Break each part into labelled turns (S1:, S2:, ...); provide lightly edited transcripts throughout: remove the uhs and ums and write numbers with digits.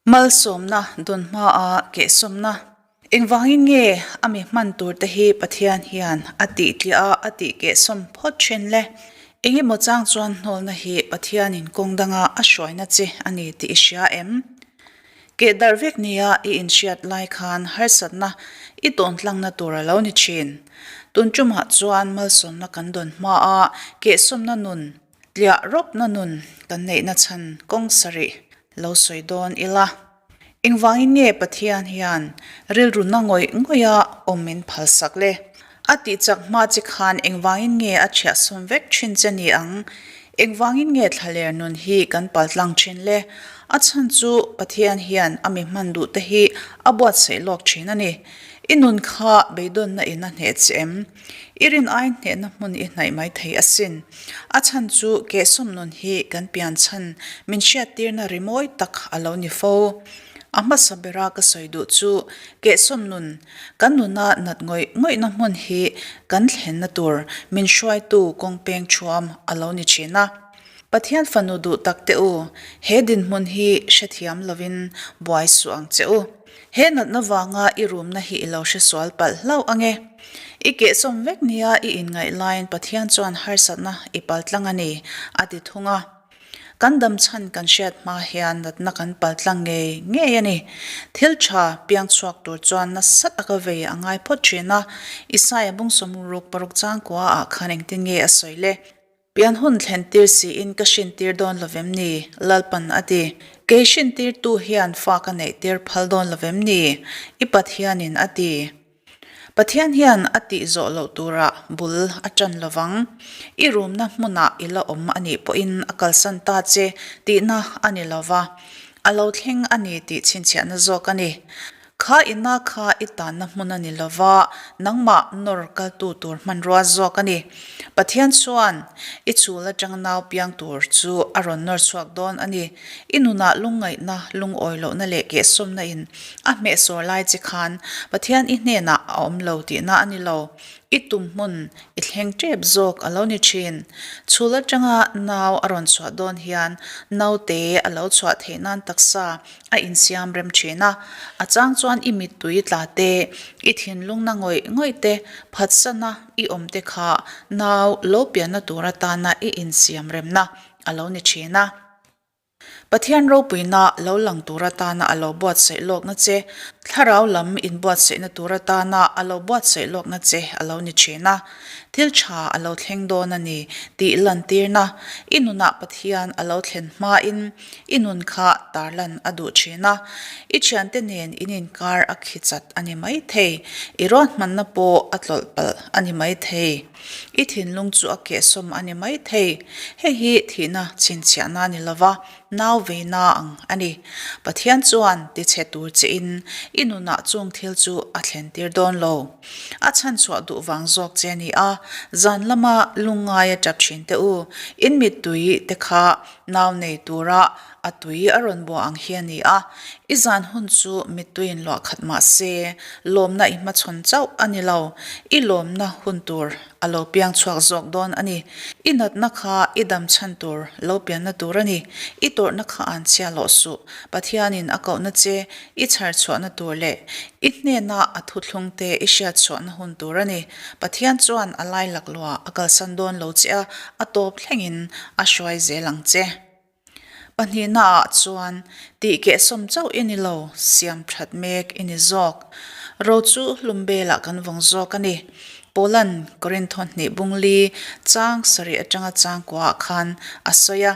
S1: Malsawmna dawn hmaa kehsawmna. Engvangin nge a mi hman turte hi Pathian hian a tih tliah a, a tih kehsawm phawt thin le? Engemaw chang chuan hnawlna hi Pathianin kawng danga a hruaina che a ni tih i hria em? Keh darh vek nia i inhriat lai khan harsatna i tawn tlangna tur a lo ni thin. Tun tumah chuan malsawmna kan dawn hmaa kehsawmna nun Tliah rawpna nun kan neihna chhan kawng sarih lo sawi dawn ila. Engvangin nge Pathian hian rilru na ngawih ngawiha awm min phalsak le? A tih chak hma che khan engvangin nge a chhiahsawm vek thin che ni ang? Engvangin nge thlaler nun hi kan paltlang thin le? A chhan chu Pathian hian a mi hman duh te hi a buatsaih lawk thin a ni. I nun kha beidawnna in a hneh che em? I rin ai hnehna hmun i hnaih mai thei asin. A chhan chu kehsawm nun hi kan pian chhan min hriattirna rimawi tak a lo ni fo. A hmasa bera ka sawi duh chu kehsawm nun kan nuna nat ngawih ngawihna hmun hi kan thlenna tur min hruaitu kawng peng thuam a lo ni thin a. Pathian fanu duh tak teh u, he dinhmun hi hrethiam lovin buai suh ang che u. He natna vanga i rumna hi i lo hre sual palh hlauh ang e. I kehsawm vek nia i inngaih laiin Pathian chuan harsatna i paltlang a ni, a ti thung a. Kan dam chhan kan hriat hma hian natna kan paltlang ngei ngei a ni. Thil tha piang chhuak tur chuan nasa taka vei a ngai phawt thin a, Isaia bungsawm ruk paruk changkua ah khan engtin nge a sawi le? Pian hun thlen tir siin ka hrin tir dawn lo vem ni? Lalpan a ti. Kei hrin tirtu hian fa ka neih tir phal dawn lo vem ni? I Pathianin a ti. Pathian hian a tih zawh loh turah bul a ṭan lo vang. I rumna hmunah i la awm a nih pawhin a kalsan ta che tihna a ni lo va, a lo thleng a ni tih chhinchhiahna zawk a ni. Kha ina kha i tanna hmun a ni lo va, nangmah nawr kaltu tur hmanrua zawk a ni. Pathian chuan i chhul atanga nau piang tur chu a rawn nawr chhuak dawn a ni. I nunah lungngaihna, lungawi lohna leh kehsawmna in a hmehsawr lai che khan Pathian i hnenah a awm lo tihna a ni lo. I tum hmun i thleng tep zawk a lo ni thin. Chhul atanga nau a rawn chhuah dawn hian naute a lo chhuah theih nan taksa a insiam rem thin a, a chang chuan i mittui tla te, i thinlungna ngawih ngawih te, phatsana i awm te kha nau lo pianna tur atana i insiam remna a lo ni thin a. Pathian ropuina lo lang tur atana a lo buatsaih lawkna che, thlarau lam inbuatsaihna tur atana a lo buatsaih lawkna che a lo ni thin a. Thil tha a lo thleng dawn a ni tih lantirna i nunah Pathian a lo thlen hmain I nun kha tarlan a duh thin a, i thiante nen in inkar a khi chat a ni maithei, i ruahmanna pawh a tlawlh palh a ni maithei, i thinlung chu a kehsawm a ni maithei. Hei hi thihna chhinchhiahna ni lova nau veina ang a ni. Pathian chuan tichhe tur chein i nunah chung thil chu a thlentir dawn lo. A chhanchhuah duh vang zawk che a ni a, zan lama lungngai a tap thin teh u, in mittui te kha Nau nei tura a tui a rawn buah ang hi a ni a, i zan hun chu mittuiin luah khat mah se, lawmna i hmachhawn chauh a ni lo, i lawmna hun tur a lo piang chhuak zawk dawn a ni. I natna kha i dam chhan tur lo pianna tur a ni, i tawrhna kha an chhia lawh suh, Pathianin a kohna che i chhar chhuahna tur leh i hnena a thuthlungte i hriat chhuahna hun tur a ni. Pathian chuan a lai laklawh a kalsan dawn lo che a, a tawp thlengin a hruai zel ang che. Pahnihnaah chuan tih kehsawm chauh i ni lo, siam that mek i ni zawk. Ro chu hlum belah kan vawng zawk a ni. Paula'n Korintho hnih bungli chang sarih atanga chang kuaah khan a sawi a,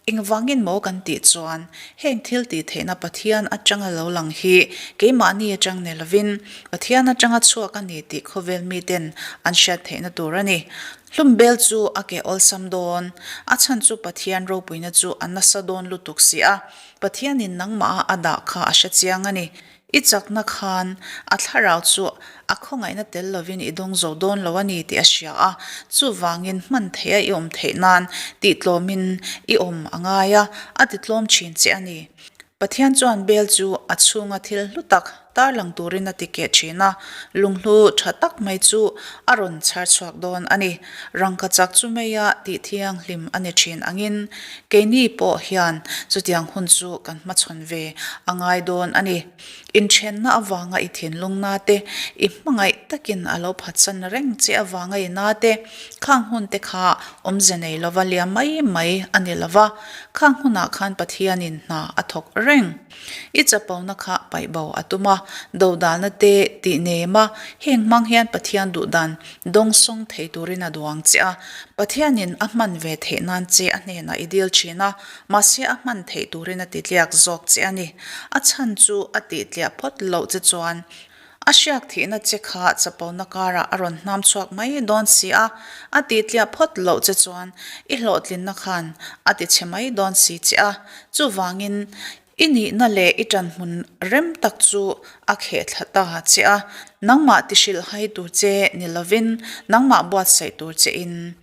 S1: Engvangin maw kan tih chuan heng thil tih theihna Pathian atanga lo lang hi keimahni atang ni lovin Pathian atanga chhuak a ni tih khawvel miten an hriat theihna tur a ni. Hlum bel chu a ke awlsam dawn, a chhan chu Pathian ropuina chu a nasa dawn lutuk si a, Pathianin nangmah a dah kha a hre chiang a ni. I chakna khan a thlarau chu a khawngaihna tel lovin i dawng zo dawn lo a ni tih a hria a, chuvangin hman theih a i awm theih nan tihtlawmin i awm a ngai a, a titlawm thin che a ni. Pathian chuan bel chu a chhunga thil hlu tak. tarlang turin a ti keh thin a, lunghlu tha tak mai chu a rawn chhar chhuak dawn a ni. Rangkachak chu meia tih thianghlim a ni thin angin keini pawh hian chutiang hun chu kan hmachhawn ve a ngai dawn a ni. Inthenna avanga i thinlungna te, i hmangaih takin a lo phatsan reng che avanga i na te, khang hun te kha awmze nei lova liam mai mai a ni lova, khang hunah khan Pathianin hna a thawk reng. I chapona kha paih bo a tum a, dodalna te tih nem a, heng hmang hian Pathian duhdan dawngsawng thei turin a duang che a, Pathianin a hman ve theih nan che a hnenah i dil thin a, mahse a hman theih turin a ti tliak zawk che a ni. A chhan chu a tih tliah phawt loh che chuan a hriak thihna che kha chapona karah a rawn hnam chhuak mai dawn si a, a tih tliah phawt loh che chuan i hlawhtlinna khan a ti chhe mai dawn si che a. Chuvangin i nihna leh i ṭanhmun rem tak chu a kheh thla ta che a, nangmah ti hrilhhai tur che ni lovin nangmah buatsaih tur che in.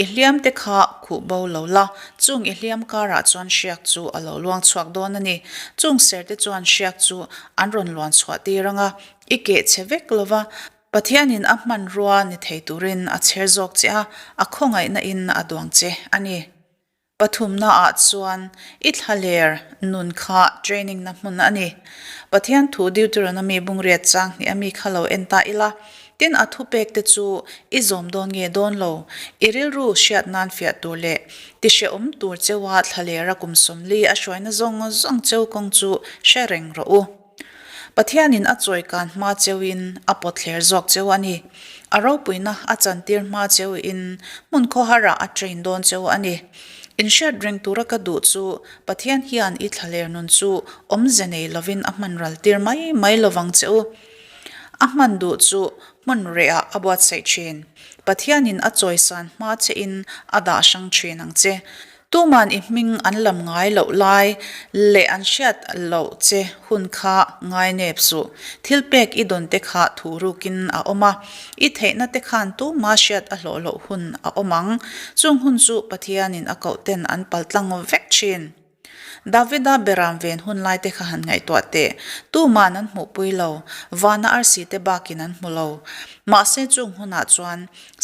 S1: I hliam te kha khuh bo lo la, chung i hliam karah chuan hriak chu a lo luang chhuak dawn a ni. Chung ser te chuan hriak chu an rawn luan chhuah tir ang a, i keh chhe vek lo va, Pathianin a hmanrua ni thei turin a chher zawk che a, a khawngaihna in a duang che a ni. Pathumna ah chuan i thlaler nun kha training na hmun a ni. Pathian thu Deuteronomy bungriat chang hnih a mi kha lo en ta ila, tin a thupek te chu i zawm dawn nge dawn lo, i rilru hriat nan fiah tur leh ti hrehawm tur cheua thlalera kum 40 a hruaina zawng zawng cheu kawng chu hre reng rawh u. Pathianin a chawikan hma cheuin a pawtthler zawk cheu a ni. A ropuina a chantir hma cheuin hmun khawharah a train dawn cheu a ni. Inhriat reng tura ka duh chu Pathian hian i thlaler nun chu awmze nei lovin a hman ral tir mai mai lovang che u. A hman duh chu hmun rehah a buatsaih thin. Pathianin a chawisan hma chein a dah hrang thin ang che. Tuman i hming an lam ngai loh lai leh an hriat loh che hun kha ngai nep suh. Thil pek i dawn te kha thu rukin a awm a, i theihna te khan tuma hriat a hlawh loh hun a awm ang. Chung hun chu Pathianin a koh ten an paltlang vek thin. Davida beram ven hun lai te kha han ngaihtuah teh. Tuman an hmuhpui lo, vana arsi te bakin an hmu lo. Mahse chung hunah chuan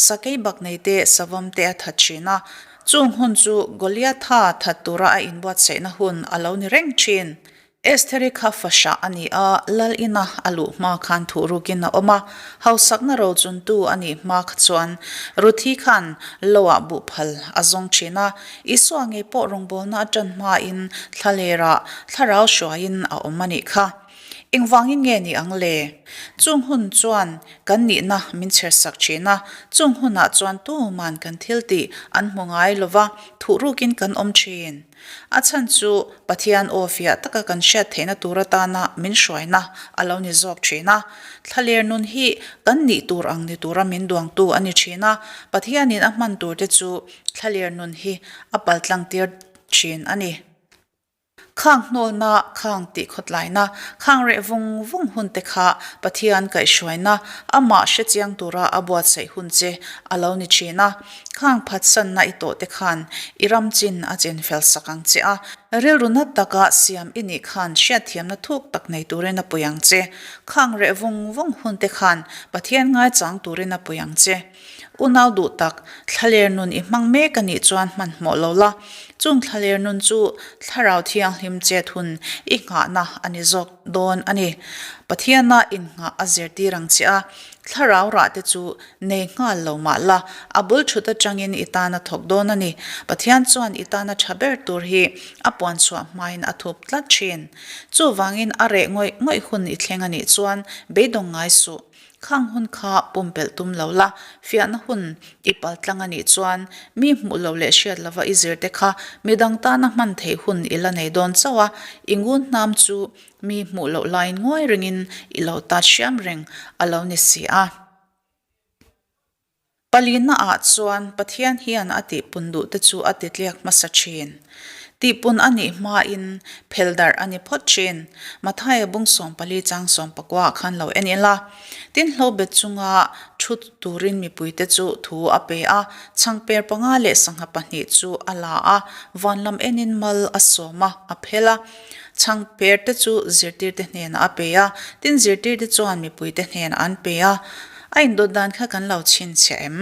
S1: sakei bak nei te savawm te a that thin a, Chung hun chu Goliatha that tura a inbuatsaihna hun a lo ni reng thin. Estheri kha fahrah a ni a, lal ina a luh hma khan thuh rukin a awm a, hausakna rochuntu a nih hma kha chuan Ruthi khan loah buhphal a zawng thin a, Isua ngei pawh rawngbawlna a tan hmain thlalerah thlarau hruaiin a awm a nih kha. Engvangin nge ni ang le? Chung hun chuan kan nihna min chhersak thin a, chung hunah chuan tuman kan thil tih an hmu ngai lo va, thuh rukin kan awm thin. A chhan chu Pathian aw fiah taka kan hriat theihna tur atana min hruaina a lo ni zawk thin a. Thlaler nun hi kan nih tur ang ni tura min duangtu a ni thin a, Pathianin a hman turte chu thlaler nun hi a paltlang tir thin a ni. Khang hnawlna, khang tih khawtlaina, khang reh vung vung hun te kha Pathian kaihhruaina, amah hrechiang tura a buatsaih hun che a lo ni thin a. Khang phatsanna i tawh te khan i ram chin a chin fel sak ang che a. Rilru nat taka siam i nih khan hriatthiamna thuk tak nei turin a pui ang che. Khang reh vung vung hun te khan Pathian ngaichang turin a pui ang che. Unau duh tak, thlaler nun i hmang mek a nih chuan hmanhmawh lo la. Chung thlaler nun chu Thlarau Thianghlim chet hun i nghahna a ni zawk dawn a ni. Pathiana innghah a zirtir ang che a, Thlarau rah te chu nei nghal lo mah la, a bul thut atangin i tan a thawk dawn a ni. Pathian chuan i tana tha ber tur hi a puan chhuah hmain a thup tlat thin. Chuvangin a reh ngawih ngawih hun i thleng a nih chuan beidawng ngai suh. Khang hun kha pumpelh tum lo la, fiahna hun i paltlang a nih chuan mi hmuh lo leh hriat lova i zirte kha midang tana hman theih hun i la nei dawn chauh a, i ngun hnam chu mi hmuh loh laiin nguai rengin i lo tat hriam reng a lo ni si a. Palina ah chuan Pathian hian a tihpun duh te chu a titliak hmasa thin. Tihpun a nih hmain phel darh a ni phawt thin. Mathaia bung 14 chang 19 ah khan lo en ila. Tin hlobet chunga thu turin mipuite chu thu a pe a, chhangper panga leh sangha pahnih chu a la a, van lam enin mal a sawm a, a phel a. Chhangper te chu zirtirte hnenah a pe a, tin zirtirte chuan mipuite hnenah an pe a. A indawt dan kha kan lo chhinchhiah em?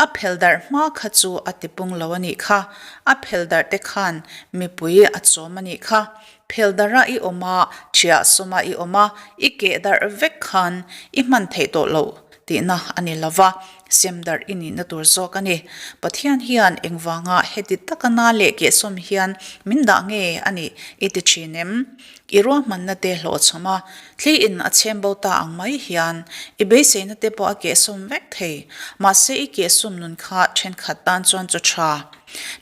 S1: A phel darh hma kha chu a tipung lo a nih kha. A phel darh te khan mipui a chawm a nih kha. Phel darh a i awm a, ṭhiah sawm a i awm a, i keh darh vek khan i hman theih tawh loh tihna a ni lo va, sem darh i nihna tur zawk a ni. Pathian hian engvanga heti taka na leh kehsawm hian min dah nge a nih i ti ṭhin em? I ruahmanna te hlawhchhawm a, thli in a chhem bo ta ang mai hian i beiseina te pawh a kehsawm vek thei. Mahse i kehsawm nun kha thenkhat tan chuan chaw tha,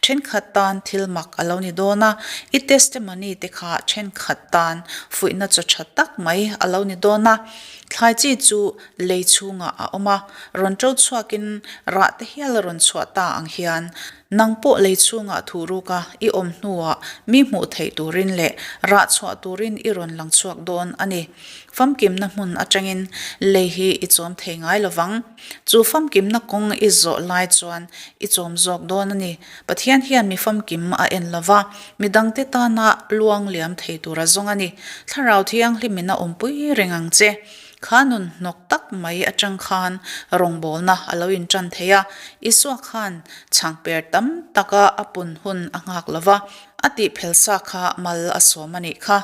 S1: thenkhat tan thil mak a lo ni dawn a, i testimony te kha thenkhat tan fuihna chaw tha tak mai a lo ni dawn a. Thlai chi chu lei chhungah a awm a, rawn to chhuakin rah te hial a rawn chhuah ta ang hian Nang pawh lei chhungah thu ruka i awm hnuah mi hmuh theih turin leh rah chhuah turin i rawn lang chhuak dawn a ni. Famkimna hmun atangin lei hi i chawm thei ngai lo vang. Chu famkimna kawng i zawh lai chuan i chawm zawk dawn a ni. Pathian hian mi famkim a en lo va, mi dangte tana luang liam thei tur a zawng a ni. Thlarau Thianghlimin a awmpui reng ang che. Kha nun hnawk tak mai atang khan rawngbawlna a lo intan thei a, Isua khan chhangper tam taka a pun hun a nghak lo va, a tih phel sa kha mal a sawm a nih kha.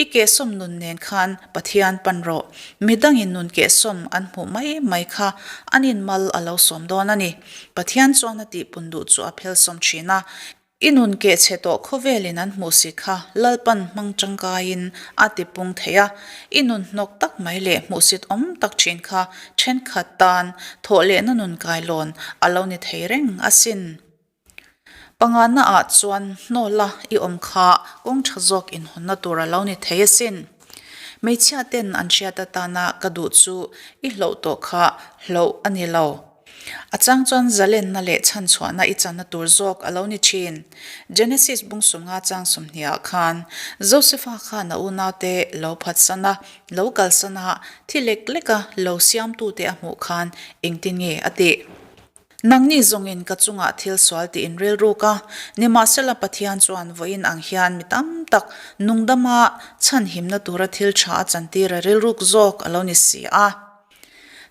S1: I kehsawm nun nen khan Pathian pan rawh. Midangin nun kehsawm an hmuh mai mai kha anin mal a lo sawm dawn a ni. Pathian chuan a tihpun duh chu a phel sawm thin a. I nun keh chhe tawh khawvelin an hmuh si kha Lalpan hmang tangkaiin a ti pung thei a, i nun hnawk tak mai leh hmuhsit awm tak thin kha thenkhat tan thawh lehna nun kailawn a lo ni thei reng asin. Pangana ah chuan hnawla i awm kha kawng tha zawk inhawnna tur a lo ni thei asin. Hmeichhia ten an hriat atana ka duh chu i hloh tawh kha hloh a ni lo. A chang chuan zalenna leh chhanchhuahna i channa tur zawk a lo ni thin. Genesis bung 50 chang 20 ah khan Josefa khan a unaute lo phatsan a, lo kalsan a, thi lek lek a lo siamtute a hmuh khan engtin nge a tih? Nangni zawngin ka chungah thil sual tiin rilruk a, nimahsela Pathian chuan vawiin ang hian mi tam tak nungdama chhanhimna tura thil tha a chantir a rilruk zawk a lo ni si a.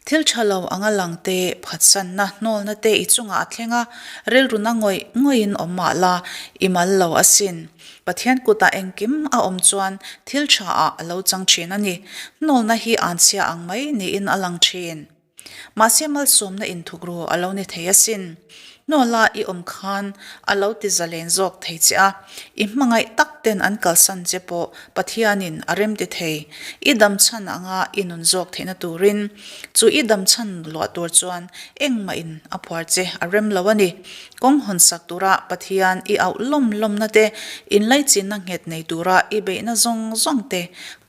S1: Thil tha lo anga lang te, phatsanna, hnawlna te i chungah a thleng a, rilruna ngawih ngawihin awm mah la, i mal lo asin. Pathian kutah engkim a awm chuan thil tha ah a lo chang thin a ni. Hnawlna hi anchhia ang mai niin a lang thin. Mahse malsawmna inthukru a lo ni thei asin. Hnawla i awm khan a lo ti zalen zawk thei che a, i hmangaih tak ten an kalsan che pawh Pathianin a rem ti thei. I dam chhan anga i nun zawk theihna turin chu i dam chhan luah tur chuan engmahin a phuar che a rem lo a ni. Kawng hawnsak tura Pathian i auh lawm lawmna te, inlaichinna nghet nei tura i beihna zawng zawng te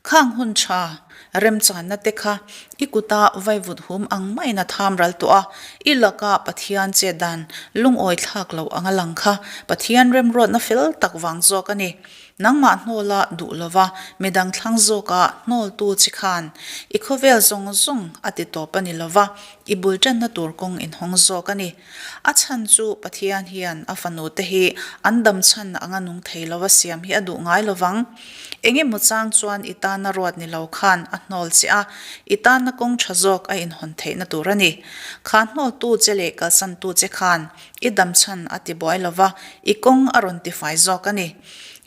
S1: khang hun tha Remchanna te kha i kuta vaivut hum ang maiin a tham ral tawh a, i laka Pathian chet dan lungawi thlak loh anga lang kha Pathian remruatna fel tak vang zawk a ni. Nangmah hnawla duh lova midang thlang zawka hnawltu chi khan i khawvel zawng zawng a ti tawp a ni lova, i bul tanna tur kawng inhawng zawk a ni. A chhan chu Pathian hian a fanu te hi an dam chhan anga nung thei lova siam hi a duh ngai lovang. Eng emaw chang chuan i tana ruat ni lo khan a hnawl che a, i tana kawng tha zawk a inhawn theihna tur a ni. Kha hnawltu che leh kalsantu che khan i dam chhan a ti buai lo va, i kawng a rawn tifai zawk a ni.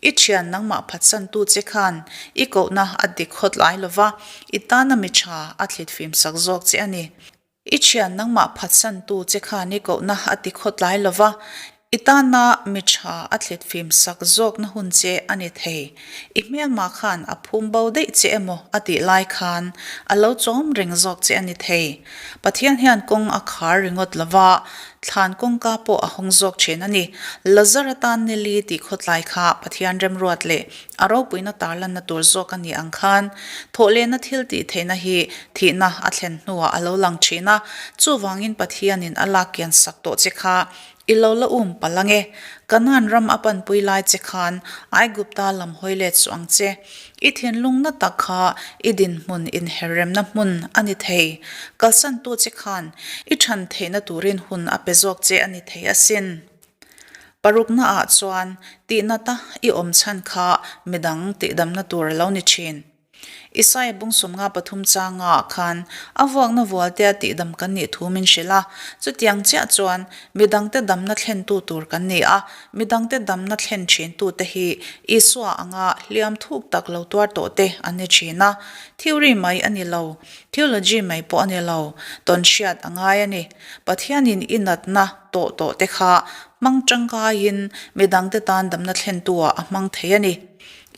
S1: I thian nangmah phatsantu che khan i kohna a dik hawt lai lo va, i tana mi tha a thlit fimsak zawk che a ni. I thian nangmah phatsantu che khan i kohna a ti khawtlai lo va, i tana mi tha a thlit fim sak zawkna hun che a ni thei. I hmelma khan a phum bo daih che emaw a tih lai khan a lo chawm reng zawk che a ni thei. Pathian hian kawng a khar ringawt lo va, thlan kawngka pawh a hawng zawk thin a ni. Lazar atan Nili tih khawtlai kha Pathian remruat leh A ropuina tarlanna tur zawk a nih ang khan thawhlehna thil tih theihna hi thihna a thlen hnuah a lo lang thin a, chuvangin Pathianin a lak kian sak tawh che kha i lo la um palh ang e. Kanaan ram a panpui lai che khan Aigupta lam hawi let suh ang che. I thinlungna tak kha i dinhmun inherremna hmun a ni thei. Kalsantu che khan i chhan theihna turin hun a pe zawk che a ni thei asin. Paruknaah chuan tihnata i awm chhan kha midang tihdamna tur a lo ni thin. Isaia bung 53 changa khan a vuakna vualtea tihdam kan nih thu min hrilh a, chutiang chiah chuan midangte damna thlentu tur kan ni a, midangte damna thlen thintute hi Isua anga hliam thuk tak lo tuar tawh te an ni thin a, theory mai a ni lo, theology mai pawh a ni lo, tawn hriat a ngai a ni. Pathianin i natna tawh tawh te kha hmang tangkaiin midangte tan damna thlentu ah a hmang thei a ni.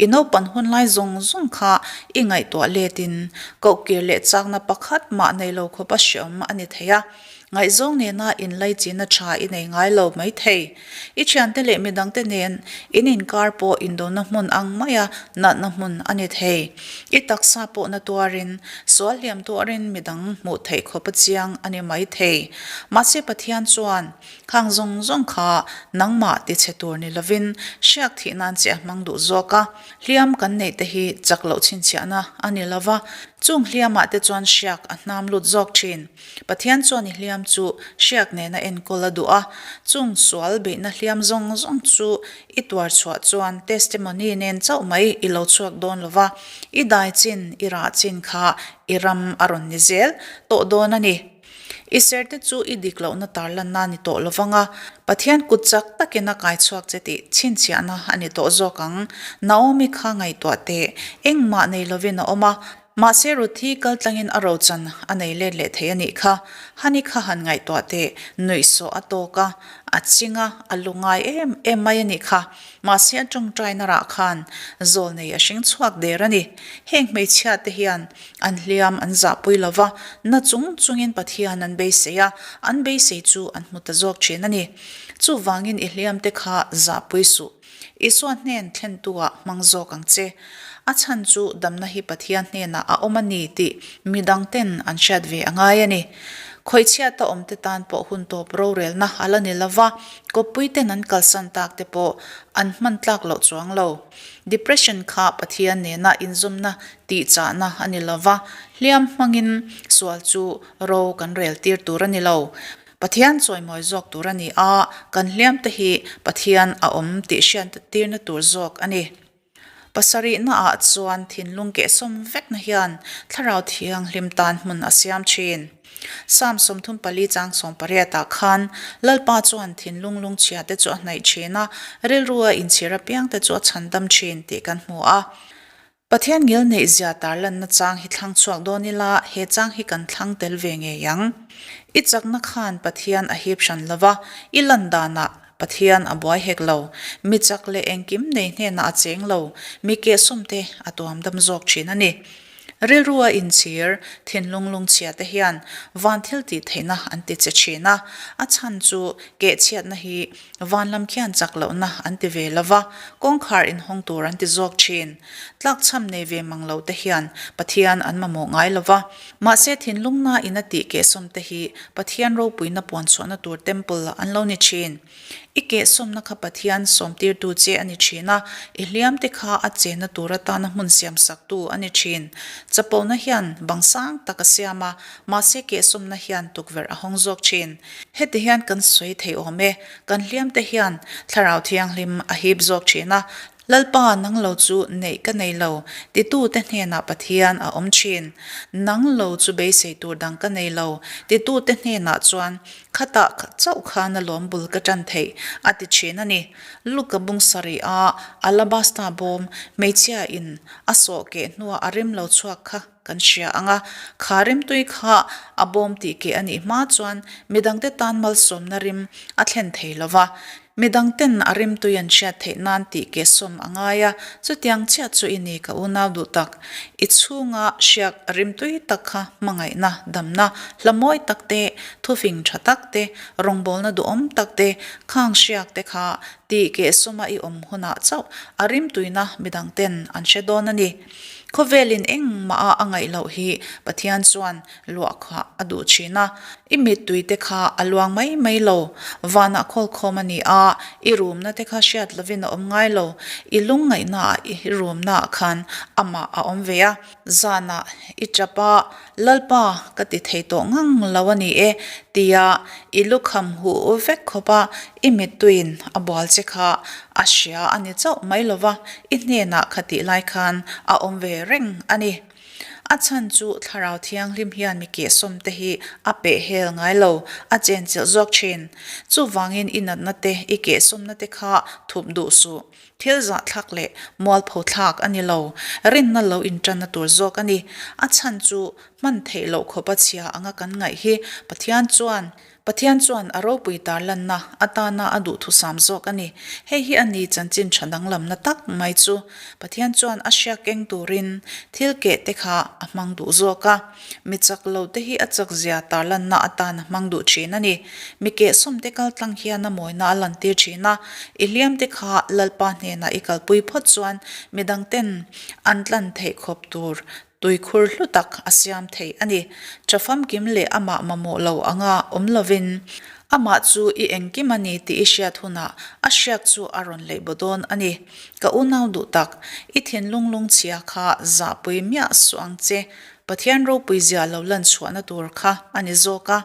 S1: I naupan hun lai zawng zawng kha i ngaihtuah letin kohkir leh chakna pakhat mah nei lo khawp a hreawm a ni thei a. Ngaihzawng nena inlaichina tha i nei ngai lo mai thei. I thiante leh midangte nen in inkar pawh indona hmun ang maia natna hmun a ni thei. I taksa pawh na tuarin, sual hliam tuarin midang hmuh theih khawp a chiang a ni mai thei. Mahse Pathian chuan Khang zawng zawng kha nangmah ti chhe tur ni lovin hriak thih nan che a hmang duh zawk a, hliam kan neih te hi chak loh chhinchhiahna a ni lo va, chung hliamah te chuan hriak a hnam lut zawk thin. Pathian chuan i hliam chu hriak nena enkawl a duh a, chung sual beihna hliam zawng zawng chu i tuar chhuah chuan testimony nen chauh mai i lo chhuak dawn lo va, i dai chin, i rah chin kha i ram a rawn ni zel tawh dawn a ni. I serte chu i dik lohna tarlanna a ni tawh lo vang a, Pathian kut chak takin a kai chhuak che tih chhinchhiahna a ni tawh zawk ang. Naomi kha ngaihtuah teh, engmah nei lovin a awm a, mahse Ruthi kaltlangin a rochan a nei let leh thei a nih kha. Hani kha han ngaihtuah teh, nuihsawh a tawk a, a ching a, a lu ngai em em mai a nih kha. Mahse a tawngtaina rah khan zawlnei a hring chhuak der a ni. Heng hmeichhia te hian an hliam an zahpui lo va, na chung chungin Pathian an beisei a, an beisei chu an hmu ta zawk thin a ni. Chuvangin i hliam te kha zahpui suh. Isua hnen thlentu-ah hmang zawk ang che. A chhan chu damna hi Pathian hnenah a awm a ni tih midang ten an hriat ve a ngai a ni. Khawihchhiata awmte tan pawh hun tawp rorelna a la ni lo va, kawppui ten an kalsan tak te pawh an hman tlak loh chuang lo. Depression kha Pathian nena inzawmna tihchahna a ni lo va, hliam hmangin sual chu ro kan rel tir tur a ni lo. Pathian chawimawi zawk tur a ni a, kan hliam te hi Pathian a awm tih hriat tirna tur zawk a ni. Pasarihnaah chuan thinlung kehsawm vekna hian Thlarau Thianghlim tan hmun a siam thin. Psalm 34 chang 18 ah khan Lalpa chuan thinlung lungchhia te chu a hnaih thin a, rilrua inchhir apiang te chu a chhandam thin tih kan hmu a. Pathian ngil neihzia tarlanna chang hi thlang chhuak dawn ila, he chang hi kan thlang tel ve ngei ang. I chakna khan Pathian a hip hran lova, i lan danah Pathian a buai hek lo. Mi chak leh engkim nei hnenah a cheng lo, mi kehsawmte a tuam dam zawk thin a ni. Rilru a inchhir, thinlung lungchhia te hian van thil tih theihna an ti che thin a, a chhan chu kehchhiatna hi van lam khian chak lohna an ti ve lo va, kawngkhar inhawng tur an ti zawk thin. Tlakchham nei ve mang lo te hian Pathian an mamawh ngai lo va. Mahse thinlungna in a tih kehsawmte hi Pathian ropuina puanchhuahna tur temple an lo ni thin. I kehsawmna kha Pathian sawmtirtu che a ni thin a, i hliamte kha a chenna tur atana hmun siamsaktu a ni thin. Chapona hian bang sang tak a siam a, mahse kehsawmna hian tukverh a hawng zawk thin. Heti hian kan sawi thei awm e, kan hliamte hian Thlarau Thianghlim a hip zawk thin a, Lalpa, nang lo chu neih ka nei lo, titute hnenah Pathian a awm thin. Nang lo chu beisei tur dang ka nei lo, titute hnenah chuan khatah chauh khan a lawm bul ka tan theih, a ti thin a ni. Luka bung sarih a alabasta bawm hmeichhia in a sawh keh hnuah a rim lo chhuak kha kan hria ang a, kha rimtui kha a bawm tih keh a nih hma chuan midangte tan malsawmna rim a thlen thei lo va. Midangten a rimtui an hriat theih nan tih kehsawm a ngai a, chutiang chiah chu i ni ka unau duh tak. I chhunga hriak rimtui tak kha hmangaihna, damna, hla mawi tak te, thufing tha tak te, rawngbawlna duhawm tak te, khang hriak te kha tih kehsawma i awm hunah chauh a rimtuina midangten an hre dawn a ni. Khawvelin engmah a a ngaih loh hi Pathian chuan luah kha a duh thin a, i mittui te kha a luang mai mai lo, vanah khawlkhawm a ni a, i rumna te kha hriat lovin a awm ngai lo, i lungngaihnaah i rumnaah khan amah a awm ve a, zanah i tap a, Lalpa ka ti thei tawh ngang lo a ni e. Tia i lukham huh vek khawpa i mittuiin a bual che kha a hria a ni chauh mai lova, i hnenah khatih lai khan a awm ve reng a ni. A chhan chu Thlarau Thianghlim hian mi kehsawm te hi a peh hel ngai lo, a chenchilh zawk thin. Chuvangin i natna te, i kehsawmna te kha thup duh suh. Thil zahthlak leh mualpho thlak a ni lo, rinna lo intanna tur zawk a ni. A chhan chu hman theih loh khawpa chhia anga kan ngaih hi Pathian chuan Pathian chuan a ropui tarlanna atana a duhthusam zawk a ni. Hei hi a ni chanchin tha danglamna tak mai chu. Pathian chuan a hriak keng turin thil keh te kha a hmang duh zawk a. Mi chak lo te hi a chak zia tarlanna atan a hmang duh thin a ni. Mi kehsawm te kal tlang hian a mawina a lantir thin a. I hliam te kha Lalpa hnenah i kalpui phawt chuan midang ten an tlan theih khawp tur Tuikhur hlu tak a siam thei a ni. Tha famkim leh amah mamawh lo anga awm lovin, amah chu i engkim a ni tih i hriat hunah a hriak chu a rawn leih baw dawn a ni. Ka unau duh tak, i thinlung lungchhia kha zahpui miah suh ang che. Pathian ropui zia lo lan chhuahna tur kha a ni zawk a.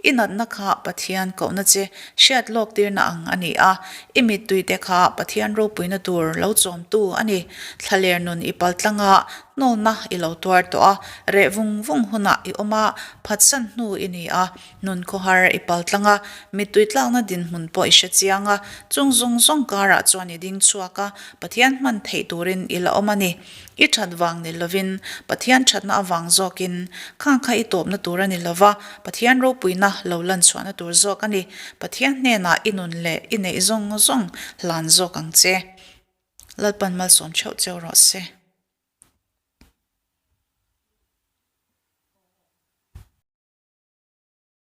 S1: I natna kha Pathian kohna che hriat lawk tirna ang a ni a, i mittuite kha Pathian ropuina tur lo chawmtu a ni. Thlaler nun i paltlang a, Hnawlna i lo tuar tawh a, reh vung vung hunah i awm a, phatsan hnu i ni a, nun khawhar i pal tlang a, mittui tlakna dinhmun pawh i hre chiang a, chung zawng zawng karah chuan i ding chhuak a, Pathian hman theih turin i la awm a ni. I that vang ni lovin, Pathian thatna avang zawkin, khang kha i tawpna tur a ni lova, Pathian ropuina lo lan chhuahna tur zawk a ni. Pathian hnenah i nun leh i neih zawng zawng hlan zawk ang che. Lalpan malsawm theuh cheu rawh se.